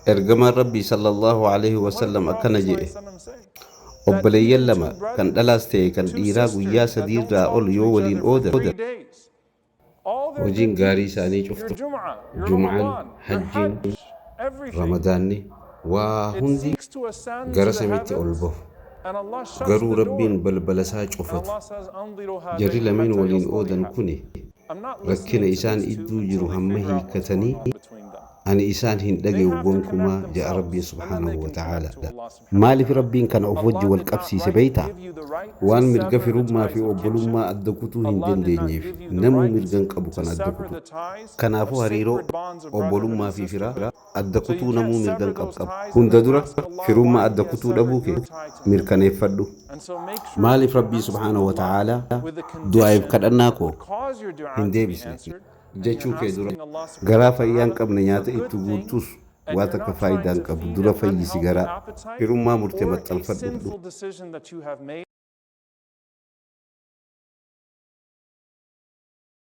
Ergamaan Rabbii sallallahu alaihi wasallam akkana jedhe: obboleeyyan lama kan dhalaas ta'e kan dhiiraa guyyaa 3 irraa ol yoo waliin oodan, hojiin gaarii isaanii cuftu, jum'aan, hajjiin, ramadaanni, waa hundi gara samiitti ol bahu, garuu Rabbiin balbala isaa cufatu. Jarri lameen waliin oodan kuni rakkina isaan idduu jiru hamma hiikkatanii ani isaan hin dhage'u gonkumaa, ja'a Rabbiin subhaanahu wa ta'aala. Maaliif Rabbiin kana of wajji wal qabsiise beeytaa? Waan mirga firummaa fi obbolummaa adda kutuu hin dandeenyeef. Namuu mirga hin qabu kan adda kutuu. Kanaafuu hariiroo obbolummaa fi firaa adda kutuu namuu mirga hin qabu. Hunda dura firummaa adda kutuu dhabuu kee mirkaneeffadhu. Maaliif Rabbii subhaanahu wa ta'aalaa du'aa'iif kadhannaa koo hin deebisne jechuu kee dura, garaa fayyaa hin qabne nyaata itti guurtus waa takka faayidaa hin qabu. Dura fayyisi garaa. Firummaa murte maxxanfadhu.